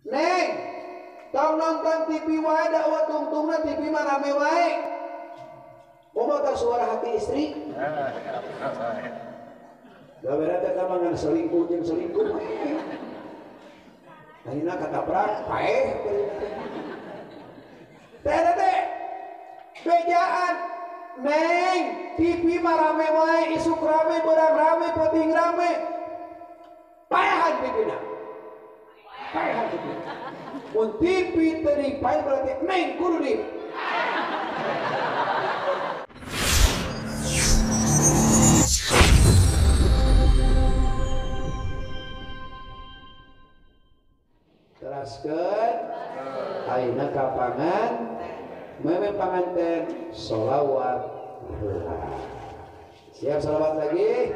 Neng, tong nonton TV wae da eueuh tungtungna TV mah rame wae. Kumaha tah suara hati istri? Gawena teh ngan selingkuh jeung selingkuh. Ayeuna katabrak paeh. Teh teh bejaan neng TV mah rame wae, isuk rame, beurang rame, peuting rame. Paehan TV-na. Paehan TV. Mun TV teu dipaeh berarti neng kudu di. Teraskeun ayeuna ka pangan meme panganten sholawat heula. Siap sholawat lagi?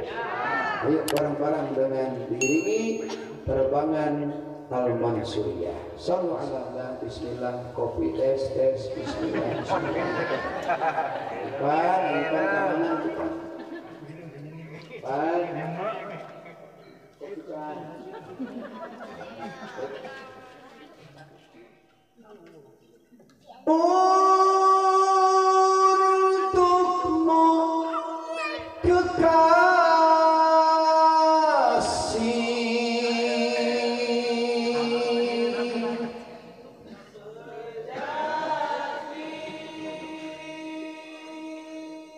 Ayo bareng-bareng dengan diiringi terbangan Al-Mansuriyah. Sallu ala nabi, bismillah, kopi tes tes bismillah. Pan, pan kanan pan. Pan. Kopi pan. Untukmu kekasih,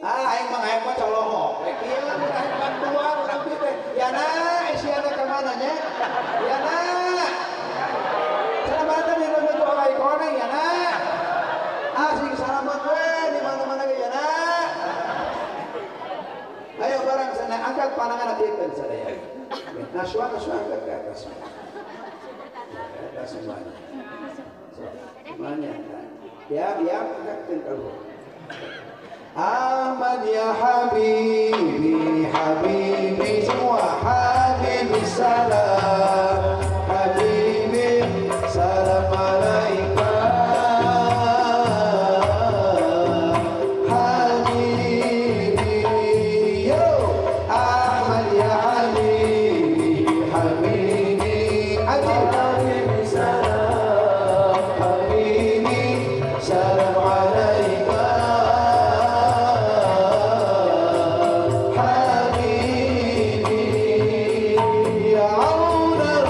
aing mah aing mah colohok. Rek ieu lamun aing bantuan tapi teh yana isiana ka mana nya? Yana. Salamatan di menuju oleh koneng yana. Asing salamat we di mana-mana ge yana. Ayo barang sana angkat pandangan hati sadaya. Naswa naswa angkat ke atas. Ke atas semuanya. So, semuanya. Ya, ya angkatkan keluar. Ahmad ya habibi, habibi semua, habibi salam, habibi salam alaika, habibi yo Ahmad ya habibi, habibi habibi salam, habibi salam alaika. Habibi ya auna.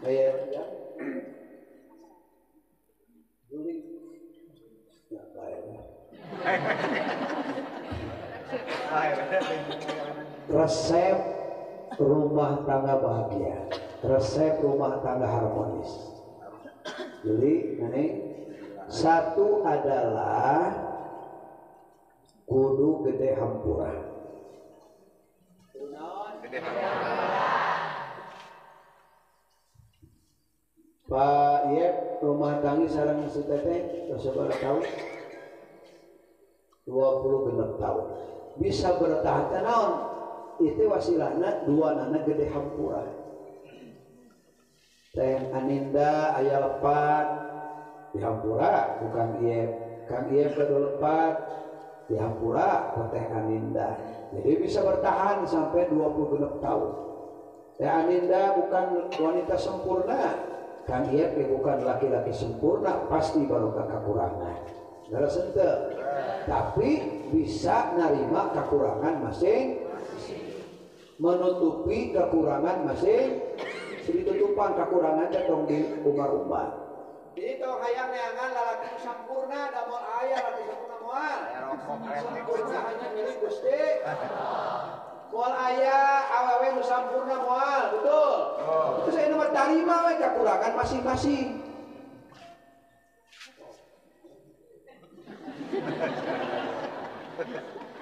Aya ya. Juli. Ya bae. Resep rumah tangga bahagia, resep rumah tangga harmonis. Jadi, ini satu adalah kudu gede hampura. Pak Yep, rumah tangga sareng si teteh sabaraha tahun? 26 tahun. Bisa bertahan naon? Itu wasilahna dua nana gede hampura. Teh Aninda aya lepat di hampura bukan Iep. Kang Iep gaduh lepat di hampura ku Teh Aninda. Jadi bisa bertahan sampai 26 tahun. Teh Aninda bukan wanita sempurna, Kang Iep bukan laki-laki sempurna, pasti baru kekurangan. Leres henteu? Tapi bisa nerima kekurangan masing, menutupi kekurangan masing, ditutupan kekurangan teh tong diumbar-umbar. Jadi tong hayang neangan lalaki nu sampurna da moal aya lalaki sampurna moal. Sampurna hanya milik Gusti. Moal aya awewe nu sampurna moal, betul. Itu saya mah tarima we kekurangan masing-masing.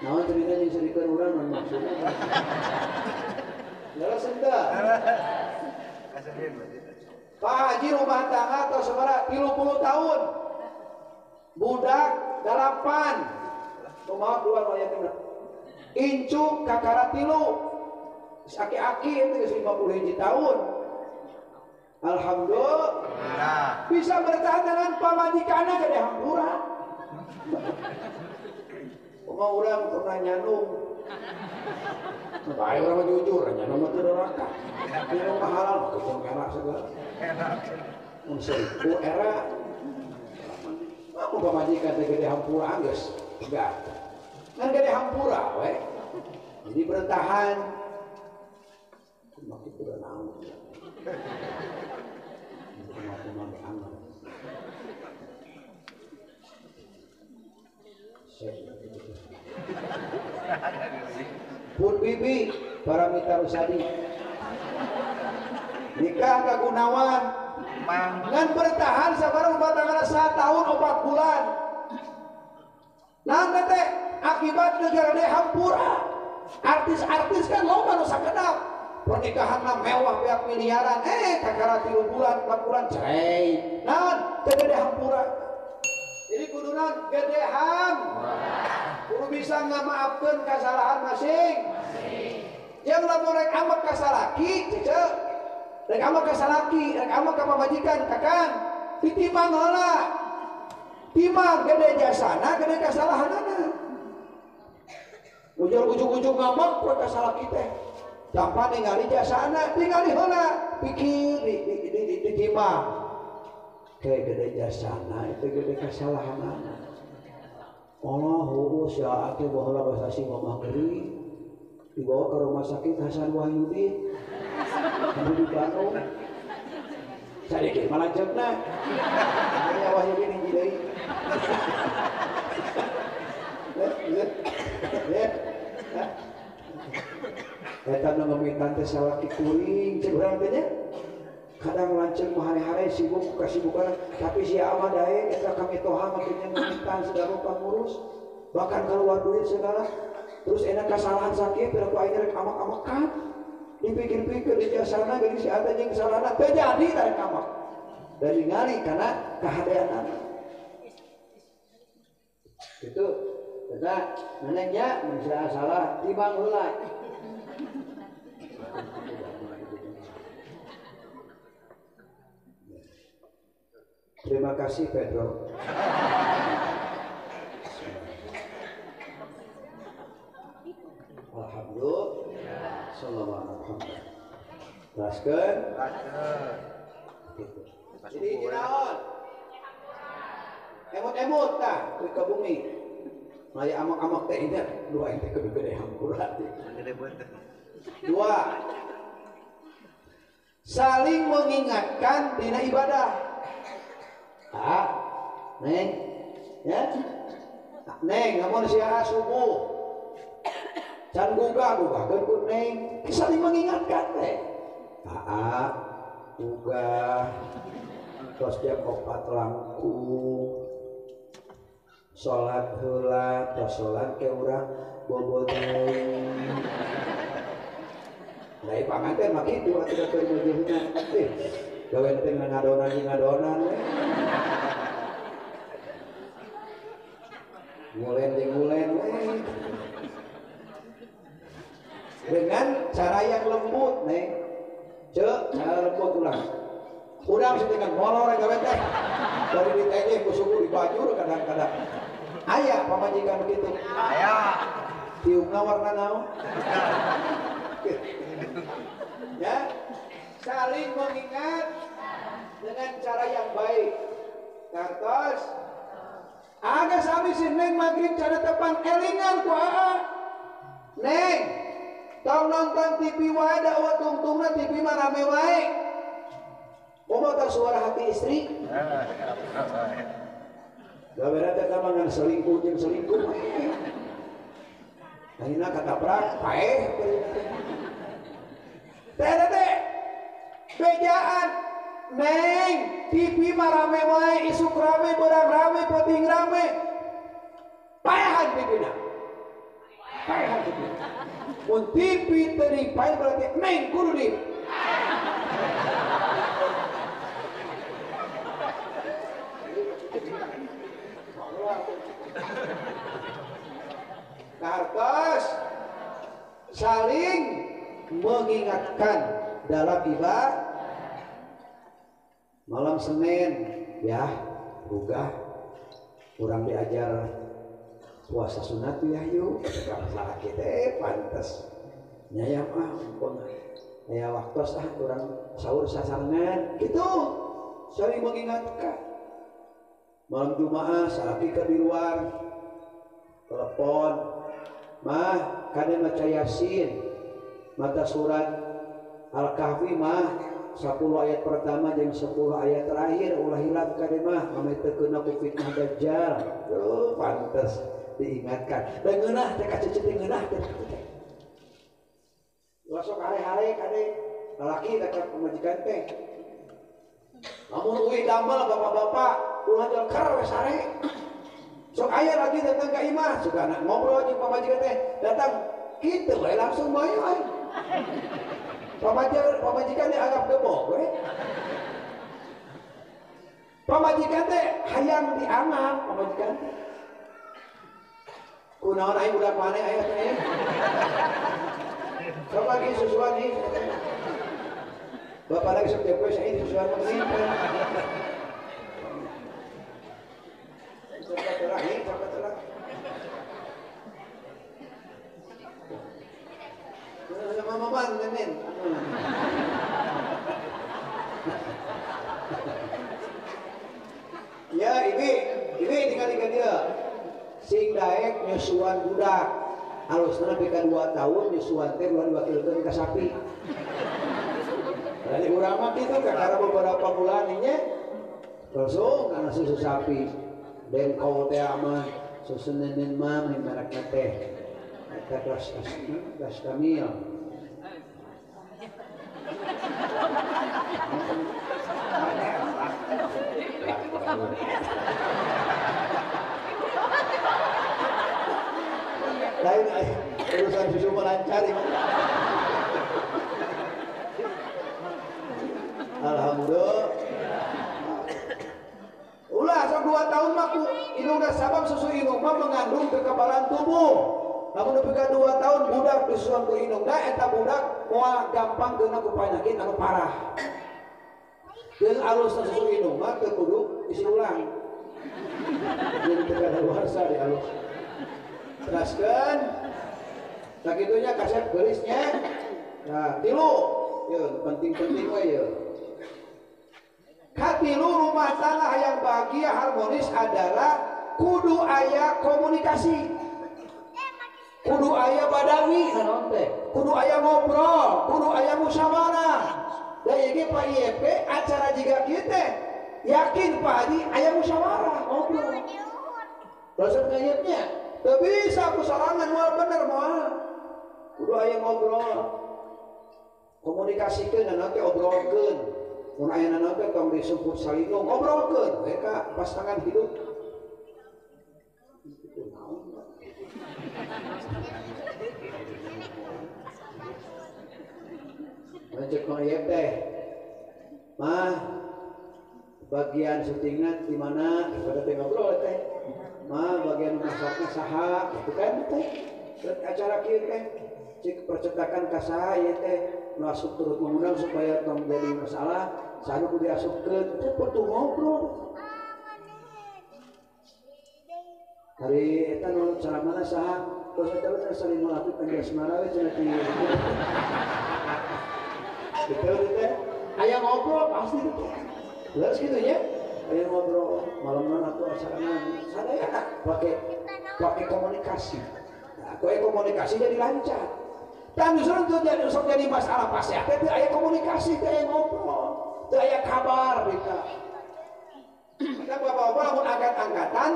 Naon cerita jeung serikeun urang naon maksudna? Leres henteu? Pak Haji rumah tangga atau sabaraha 30 tahun. Budak 8. Kumaha dua nu aya teh. Incu kakara 3. Geus aki-aki itu geus 50 tahun. Alhamdulillah. Bisa bertahan dengan pamajikanna gede hampura. Kumaha urang pernah nyanung. Bae urang mah jujur, nyanung mah teu doraka. Nyanung mah halal mah teu era segala. Mun seribu era mah pamajikan teh gede hampura geus enggak. Ngan gede hampura we. Jadi bertahan. Kumaha kitu da naon. Kumaha-kumaha ge aman. Pun bibi Paramita Rusadi nikah ka Gunawan ngan bertahan sabaraha rumah tangga 1 tahun 4 bulan. Naon teh akibat negara de hampura. Artis-artis kan loba nu sakedap pernikahanna mewah beak miliaran, kakara 3 bulan 4 bulan cerai. Naon teh gede hampura. Jadi kudunan gede ham. Kudu bisa ngamaafkeun kasalahan masing. Yang lamun rek ambek ka salaki, cece. Rek ambek ka salaki, rek ambek ka pamajikan, kakang. Ditimbang heula. Timbang gede jasana, gede kasalahanana. Ujar ujug-ujug ngambek ka salaki teh. Tanpa ningali jasana, tingali heula, pikir ditimbang. Kayak gede jasana itu gede kesalahanana. Allah heueuh sia atuh baheula basa si mamah gering dibawa ke rumah sakit Hasan Wahyudin anu di Bandung. Sadiki mah lanceukna. Aya Wahyudin hiji deui. Eta nu ngemitan teh salaki kuring cek urang teh nya. Kadang lanceuk mah hare-hare sibuk kasibukan tapi si ama daek eta kami toha makinnya ngemitan segala rupa ngurus bahkan keluar duit segala terus enak kesalahan sakit piraku aing rek amak-amakan dipikir-pikir di jasana geuning si ada jeung kesalahanna teu jadi tarik amak dari ningali karena kahadeanana itu eta neneknya mun salah timbang heula. Terima kasih Pedro. Alhamdulillah. Sallallahu alaihi wasallam. Jelaskeun? Jadi naon? Emut-emut tah ke bumi. Maya amok-amok teh ingat dua ente kudu gede hampura. Dua. Saling mengingatkan dina ibadah. Ah, neng, ya, neng, lamun sia subuh, can gugah gugahkeun ku neng, saling mengingatkan teh. Ah, gugah, tos jam 4 langkung, salat heula, tos salat ke urang bobo deui. Nah, panganten mah kitu atuh da keur meujeuhna. Gawe teh ngadonan jeung ngadonan we. Ngulen jeung ngulen we. Dengan cara yang lembut, Neng. Ceuk, cara lembut ulang. Urang dengan molor gawe teh. Dari ditejeh ku suku dibajur kadang-kadang. Aya pamajikan kitu. Aya. Tiungna warna naon? Ya, saling mengingat dengan cara yang baik. Kartos aga sami si neng maghrib cara tepang elingan ku aa. Neng, tong nonton TV wae da eueuh tungtungna TV mah rame wae. Kumaha tah suara hati istri? Gawena teh mah ngan selingkuh jeung selingkuh. Ayeuna katabrak paeh. Teh bejaan neng TV mah rame wae, isuk rame, beurang rame, peuting rame. Paehan TV na. Paehan TV. Mun TV teu dipaeh berarti neng kudu di. Kartos saling mengingatkan dalam ibadah. Malam Senin ya gugah kurang diajar puasa sunat ya yuk salah kita pantes nyayam ah ampun ya waktu ah kurang sahur sasarengan gitu saling mengingatkan. Malam Jumaah salaki ke di luar telepon mah kade maca Yasin mata surat Al-Kahfi mah 10 ayat pertama jeung 10 ayat terakhir ulah hilap kade mah mame teu keuna ku fitnah dajjal. Tuh pantes diingatkan. Da ngeunah teh ka cicit ngeunah teh. Ulah sok hare-hare kade lalaki teh ka pamajikan teh. Lamun uih damel bapak-bapak ulah jelker we sare. Sok aya lagi datang ka imah suka anak ngobrol jeung pamajikan teh datang kitu we langsung bae we. Pamajikan dianggap gebok we. Pamajikan teh hayang dianggap pamajikan teh. Kunaon aing budak maneh aya teh. Sok lagi susuan ieu. Bapak lagi sok deui saya susuan mah geuning. Sok terakhir, sok terakhir. Mama nenen. Ya ibi, ibi tinggal dia. Sing daek nyusuan budak. Alusna nepi ka 2 tahun nyusuan teh ulah diwakilkeun ka sapi. Dari urang mah kitu kakara beberapa bulan nya langsung kana susu sapi. Dengkol teh mah susu nenen mah merekna teh. Eta gas kamil. Lain urusan susu melancar ya. Alhamdulillah. Ulah sok 2 tahun mah ku indung da sabab susu indung mah mengandung kekebalan tubuh. Lamun nepi ka 2 tahun budak disusuan ku indung da eta budak moal gampang kena ku penyakit anu parah. Jeung alusna susu indung mah teu kudu isi ulang. Jadi teu kadaluarsa di alus. Teraskeun. Sakitunya kasep geulisnya. Nah, tilu. Yeuh, penting-penting we yeuh. Katilu rumah tangga yang bahagia harmonis adalah kudu aya komunikasi. Kudu aya badawi naon teh? Kudu aya ngobrol, kudu aya musyawarah. Da ieu Pak IEP acara jiga kieu teh yakin Pak Haji aya musyawarah ngobrol. Resep ngayepnya teu bisa ku sorangan moal bener moal. Kudu aya ngobrol. Komunikasikeun naon teh obrolkeun. Mun aya naon teh tong disebut salinung ngobrolkeun we ka pasangan hidup. Itu naon? Lanjut Mang Yep teh. Mah bagian syutingna di mana pada teh ngobrol teh. Mah bagian masakna saha gitu kan teh. Acara kieu teh cik percetakan ka saha ieu teh nu asup turut mengundang supaya tong jadi masalah saha nu kudu diasupkeun teh perlu ngobrol. Hari eta nu ceramahna saha terus eta teh saling melatih panjasmara we cenah ti. Gitu teh aya ngobrol pasti gitu. Terus gitu ya. Aya ngobrol malam-malam atau acarana sadaya pakai komunikasi. Nah, koe komunikasi jadi lancar. Dan justru itu jadi sok jadi masalah pasti teh aya komunikasi teh aya ngobrol, teh aya kabar gitu. Maka bapak-bapak lamun angkat-angkatan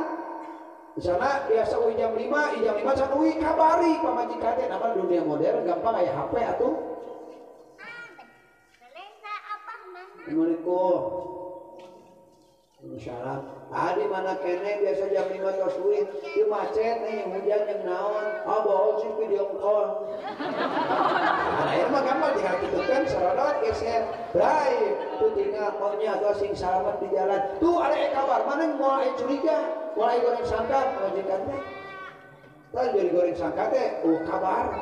misalnya biasa uwi jam 5, jam 5 can uwi kabari pamajikan teh nama dunia modern gampang aya HP atuh. Assalamualaikum. Waalaikumsalam. Ah di mana kene biasa jam 5 tos uwi, ieu macet nih hujan jeung naon. Ah bohong sih video call. Nah, ieu mah gampang tinggal kitu kan sarodot geser. Bray, tuh tinggal maunya atau sing salamet di jalan. Tuh ada kabar mana moal curiga, moal goreng sangka pamajikan teh. Tah jadi goreng sangka teh, oh kabar.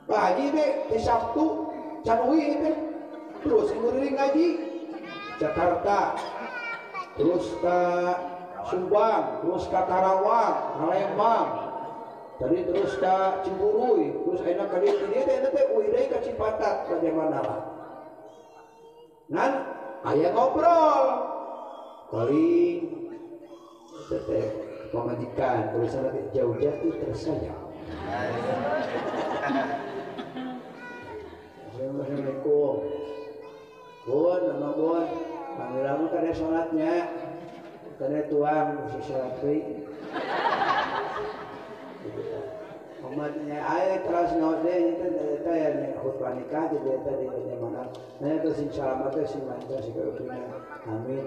Pak Haji teh di Sabtu can uwi teh. Terus nguriling ngaji Jakarta, terus ke Subang, terus ke Karawang, Palembang, tadi terus ke Ciburuy, terus enak ke dieu teh teh uih deui ka Cipatat bagaimana lah. Ngan aya ngobrol. Paling teh pamajikan tulisan teh jauh jatuh tersayang. Assalamualaikum. Bun, nama bun, panggilanmu kada sholatnya, kada tuang mesti sholat deui. Umatnya ayo terus ngode itu eta ya khutbah nikah di eta di mana. Nah itu sing salamat teh sing lancar sing karunya. Amin.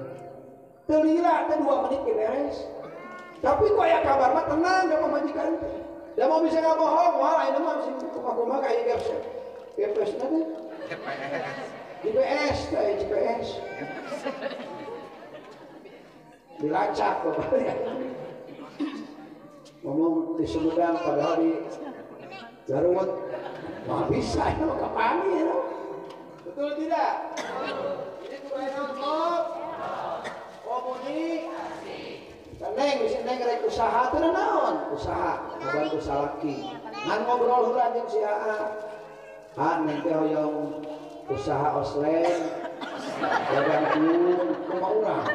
Teu lila teh 2 menit ge beres. Tapi kok aya kabar mah tenang da pamajikan teh. Da mau bisa ngabohong, moal ayeuna mah sing kumaha-kumaha ka ieu GPS na teh. GPS, kayak GPS dilacak bapaknya ngomong di Sumedang padahal di Garut mah bisa ya kapan ya betul tidak? Ini kumaha ngop komunikasi neng bisa neng rek usaha teu naon usaha ngabantu salaki ngan ngobrol heula jeung si AA ah neng teh hoyong usaha oslen dagang tiung kumaha urang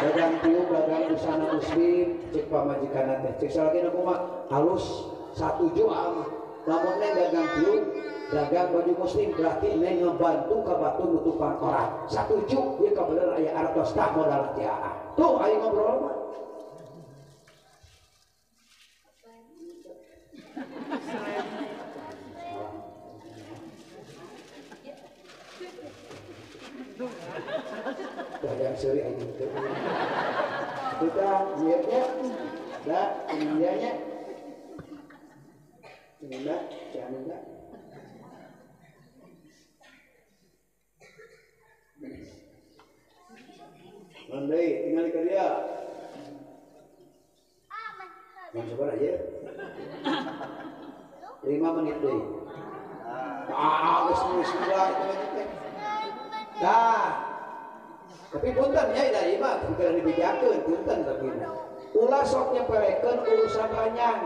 dagang tiung dagang busana muslim cek pamajikanna teh cek salakina kumaha halus satuju mah lamun neng dagang tiung dagang baju muslim berarti neng ngebantu ka batur nutupan koran satuju ieu kabener aya artos tah modal ti AA tuh ayo ngobrol mah. Dagang seri aja gitu. Kita niatnya, dah niatnya, enggak, jangan enggak. Mandai, tinggal ke dia. Yang sabar aja. 5 menit deh. Ah, geus itu teh. Dah. Tapi punten nya da ieu mah bukan dibejakeun punten tapi. Ulah sok nyepelekeun urusan ranjang.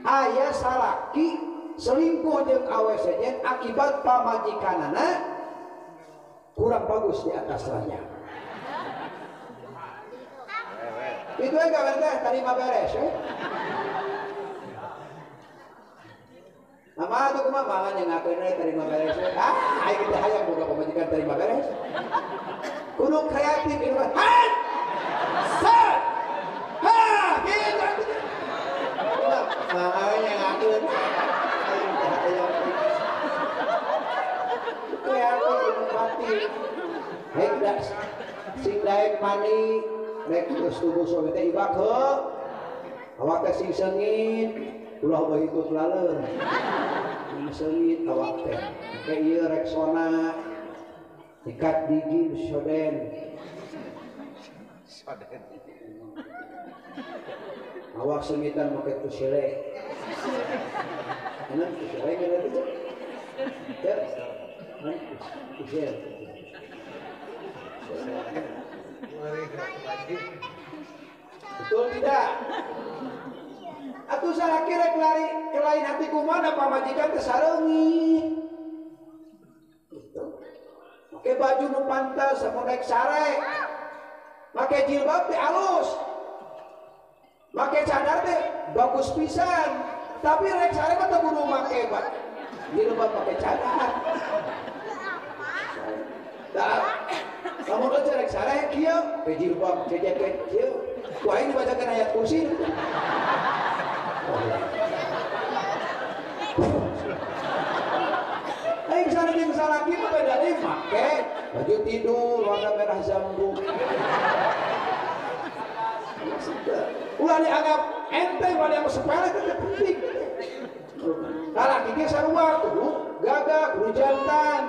Aya salaki selingkuh jeung awe sejen akibat pamajikanana kurang bagus di atas ranjang. Itu enggak beres tadi mah beres ya. Mama atuh kumaha mangan yang ngakeun we terima beres. Ah, aing teh hayang boga pamajikan terima beres. Kudu kreatif inovasi. Han! Set! Ha! Gitu atuh. Mangan yang ngakeun. Aing teh hayang. Kreatif inovatif. Hek da sing daek mani rek geus tubuh suami teh ibak heuh. Awak teh sing seungit. Ulah baikut laleur. Sing seungit awak teh. Ke ieu Rexona ikat gigi soden. Soden. Awak seungitan make tusile. Enak tusile geuna teh. Teu. Tusile. Betul tidak? Atuh salaki rek lari ke lain hati kumana pamajikan teh sareungit. Gitu. Make baju nu pantas samun rek sare. Make jilbab teh alus. Make cadar teh bagus pisan. Tapi rek sare mah teu kudu make jilbab make cadar. Tah, lamun eueuh rek sare kieu, pe jilbab jaket kieu. Ku aing dibacakeun ayat kursi. Aing sana jeung salaki mah beda deui make baju tidur warna merah jambu. Ulah dianggap enteng, ulah dianggap sepele, itu penting. Lalaki ge sarua kudu gagah, kudu jantan.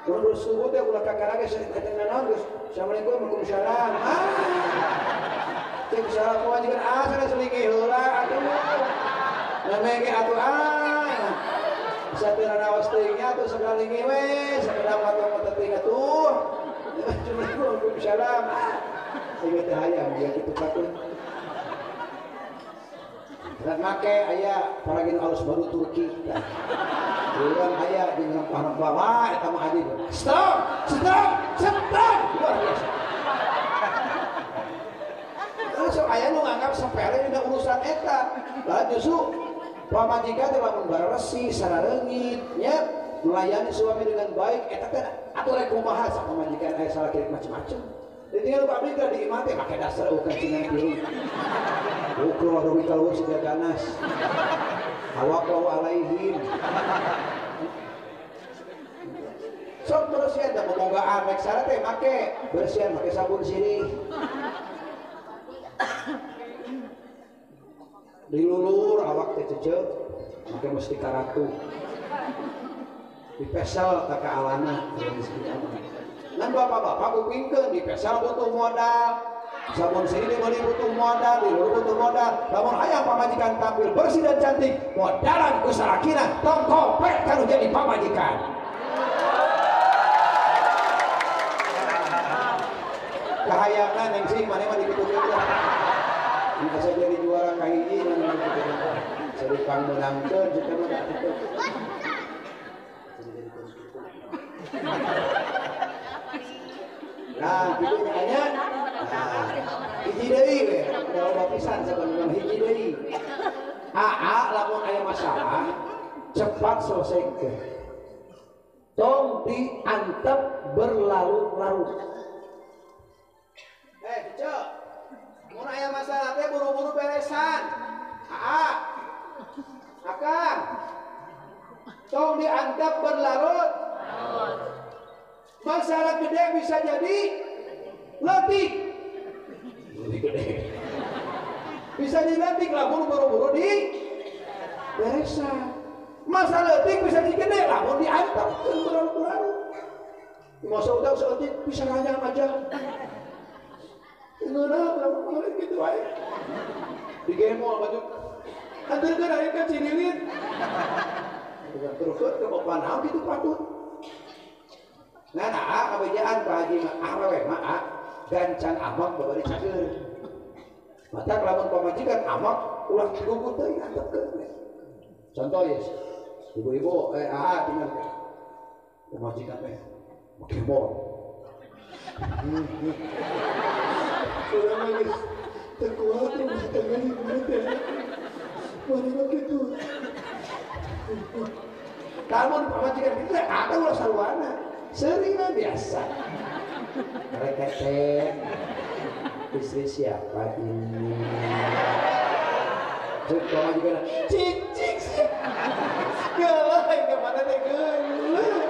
Kudu subuh teh ulah kakara ge teh naon geus. Assalamualaikum waalaikumsalam. Ah. Cek salam pamajikan ah sana selingkuh heula atuh. Namanya ge atuh ah. Bisa teu nanaos teuing nya atuh sakali we, sakedap mata teuing atuh. Assalamualaikum waalaikumsalam. Ah. Ieu teh hayang dia kitu patut. Dan make aya paragin alus baru Turki. Urang aya jeung rempah-rempah wah eta mah haji. Stop, stop, stop. Luar biasa. Langsung aya nu nganggap sepele dina urusan eta. Lah justru pamajikan teh lamun bareuresih, sarareungit nya melayani suami dengan baik eta teh atuh rek kumaha sa pamajikan aya salah kieu macem-macem. Ditinggal ku abdi teh di imah teh make dasar ukan cingan tilu. Ukur waduh kaluhur siga ganas. Awak lau alaihim. Sok bersihan da bobogaan rek sare teh make bersihan make sabun sirih. Dilulur awak teh ceceuk make mustika ratu. Dipesel ka alana. Ngan bapak-bapak kupingkeun dipesel butuh modal. Sabun sini dibeli butuh modal, dilulur butuh modal. Lamun hayang pamajikan tampil bersih dan cantik, modalan ku salakina tong kopek kanu jadi pamajikan. Kahayangna neng sih maneh mah dikitukeun lah. Asa jadi juara kahiji maneh dikitukeun. Seri pangmeunangkeun jika mah kitu. Nah, kitu nya. Nah, hiji deui we, loba pisan sabenerna hiji deui. Aa lamun aya masalah cepat selesaikan. Tong diantep berlarut-larut. Cek. Mun aya masalah teh buru-buru beresan. Aa. Akang. Tong diantep berlarut. Masalah gede bisa jadi leutik. Lebih gede. Bisa diletik lamun buru-buru di beresan. Masalah leutik bisa jadi gede lamun diantep berlarut-larut. Masa udah seeutik bisa nganyam aja. Ngeunah lamun gitu wae. Digemol baju. Anterkeun aya ka Cililit. Terus ke bapak naon kitu patut. Nah, nah, kabejaan Pak Haji mah awewe mah gancang amak babari cager. Matak lamun pamajikan amak ulah gugut teuing antepkeun. Contoh yes. Ibu-ibu aa tinggal pamajikan teh make bol. Urang mah geus teu kuat rumah tangga ibu teh. Mana mah kitu. Lamun pamajikan kitu teh atuh ulah sarwana. Seuring mah biasa. Mereka teh istri siapa ini? Cek pamajikan cicing sih. Geuleuh ke mana teh geuleuh.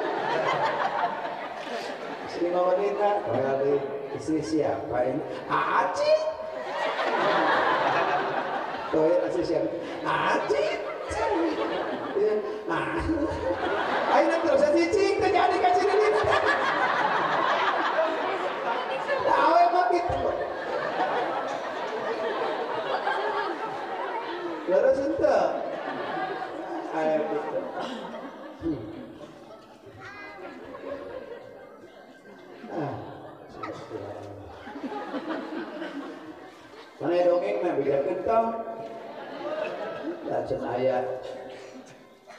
Istri wanita, kali istri siapa ini? Acit. Tuh istri siapa? Acit. Nah, ayo terus cicing terjadi kasih ini. Tahu emang gitu. Leres ente. Ayo gitu. Ah, mana dongeng mah beda kentang. Lajeng aya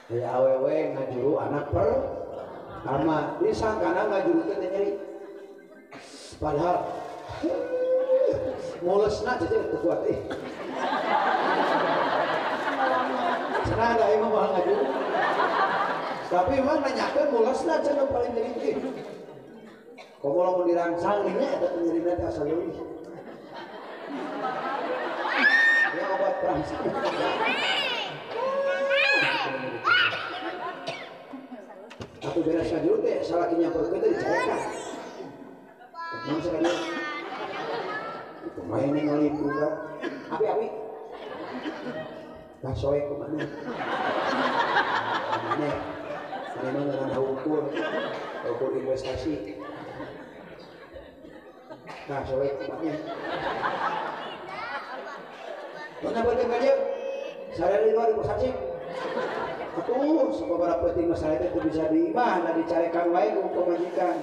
aya awewe ngajuru anak pertama disangkana ngajuru teh nyeri. Padahal mulesna teh teu kuat ih. Cenah da ieu mah moal ngajuru. Tapi emang nanyakeun mulesna cenah paling nyeri ih. Komo lamun dirangsang nya eta teh nyerina teh asa leuwih. Ya obat perangsang. Aku beres ngajuru teh salaki nyamperkeun teh dicarekan. Tenang sekali. Kumaha ningali budak. Api-api. Lah soe kumaha. Mana? Mana mah ngeunah ukur. Ukur investasi. Nah soe kumaha. Mana beukeun ka dieu? Sare di luar di saksi. Atuh sababaraha peuting mah sare teh teu bisa di imah, da dicarekan wae ku pamajikan.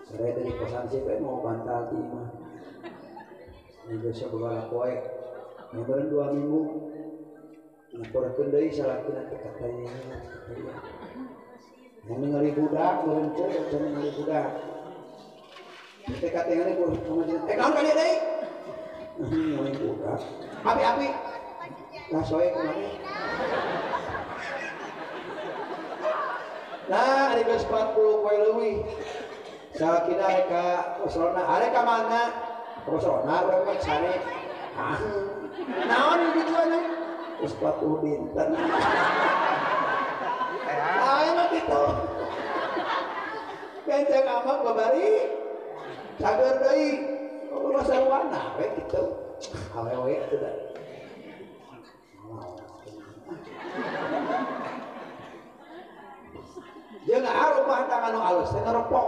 Sare teh di kosan sih we mau bantal di imah. Ini sababaraha poe. Nyebaran 2 minggu. Laporkeun deui salakina teh katanya. Mun ningali budak, mun teu ningali budak. Teh katingali ku pamajikan. Eh naon ka dieu deui? Ningali budak. Api-api. Lah soe kumaha? Nah, ari geus 40 poe leuwih. Salakina rek ka Osrona, arek ka mana? Ka Osrona urang mah sare. Ah. Naon kitu anu? Geus 40 dinten. Ah, emang kitu. Benceng amak babari cager deui. Ulah sarwana we kitu. Awewe atuh da. Jeung rumah tangga nu alus teh ngerepok.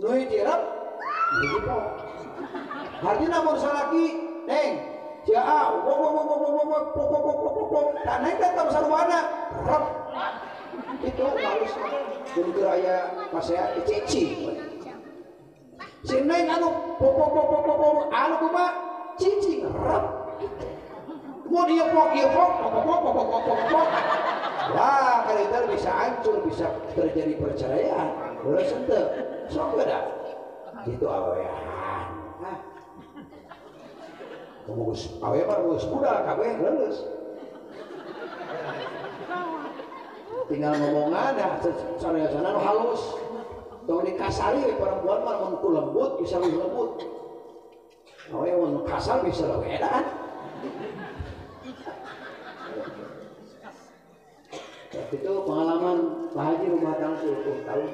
Nu hiji rep, nu hiji pok. Hartina mun salaki, neng, jaa, wo wo wo wo wo wo pok pok pok pok pok. Tah neng teh tong sarwana, rep. Itu alus. Mun keur aya pasea cicing. Si neng anu pok pok pok pok pok anu kumaha cicing rep. Mun ieu pok pok pok pok pok pok pok. Wah, kali itu bisa hancur, bisa terjadi perceraian. Terus ente, sok beda. Gitu awean. Hah. Geus awe mah geus budal kabeh leuleus. Tinggal ngomongan ya sarayasana nu halus. Tong dikasari perempuan mah mun ku lembut bisa leuwih lembut. Awe mun kasar bisa leuwih edan. Itu pengalaman Pak Haji rumah tangga 10 tahun.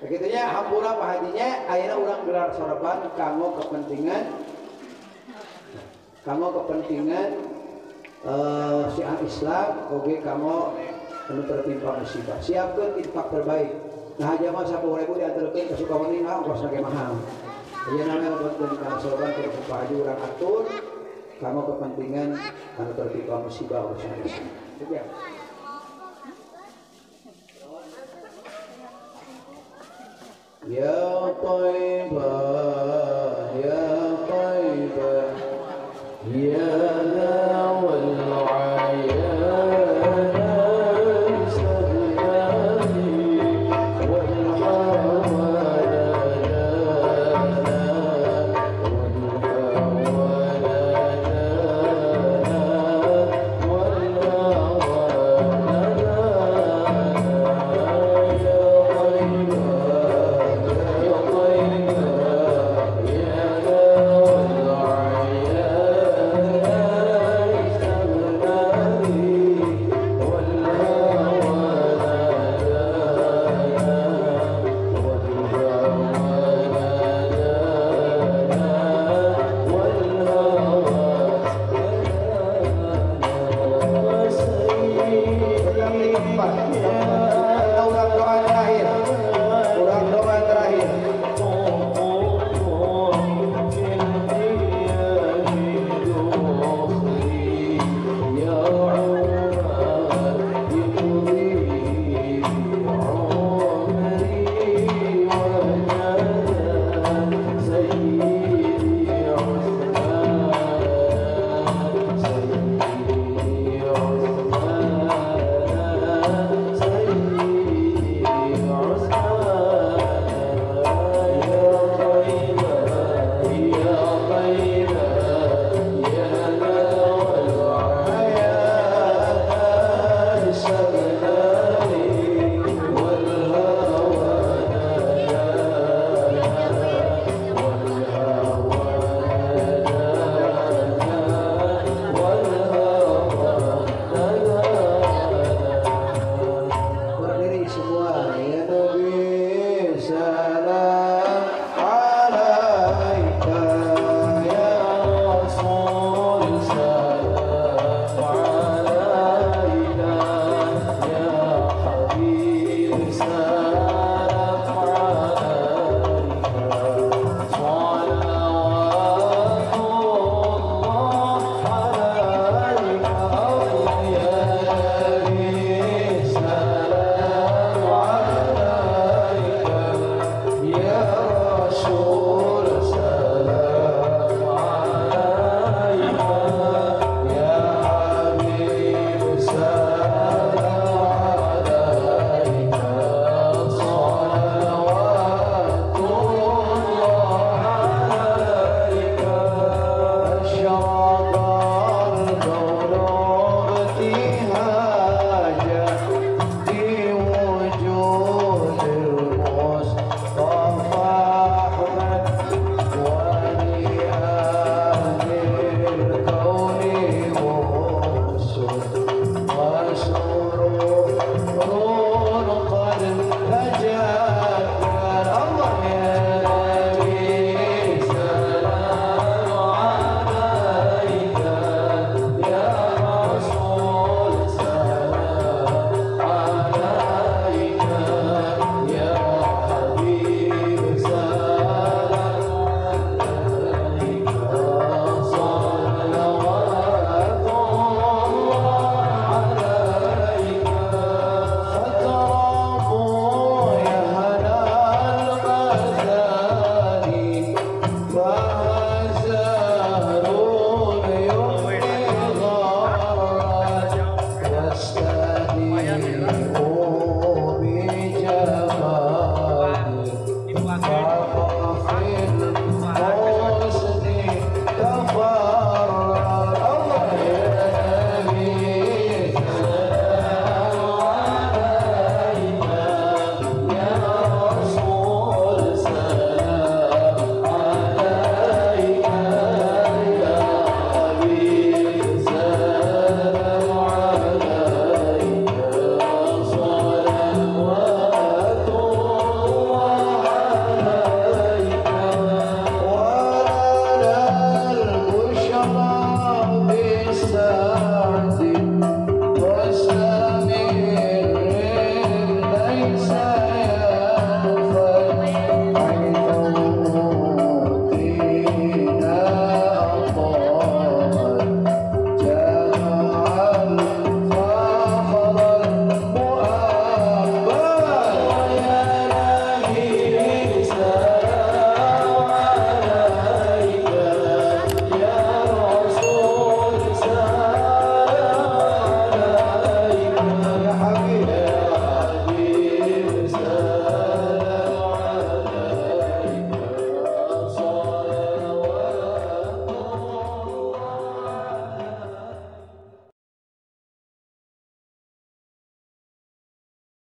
Begitunya hampura Pak Hajinya, akhirnya orang gelar sorban kanggo kepentingan syiar Islam, oge kanggo anu tertimpa musibah. Siapkeun infak terbaik. Nah aja mah 10.000 diantarkeun ka Sukawani mah ongkosna ge mahal. Iya namanya lebetkeun kana sorban ke Pak Haji urang atur kanggo kepentingan anu tertimpa musibah urusan Islam. Ya. Ya Thaibah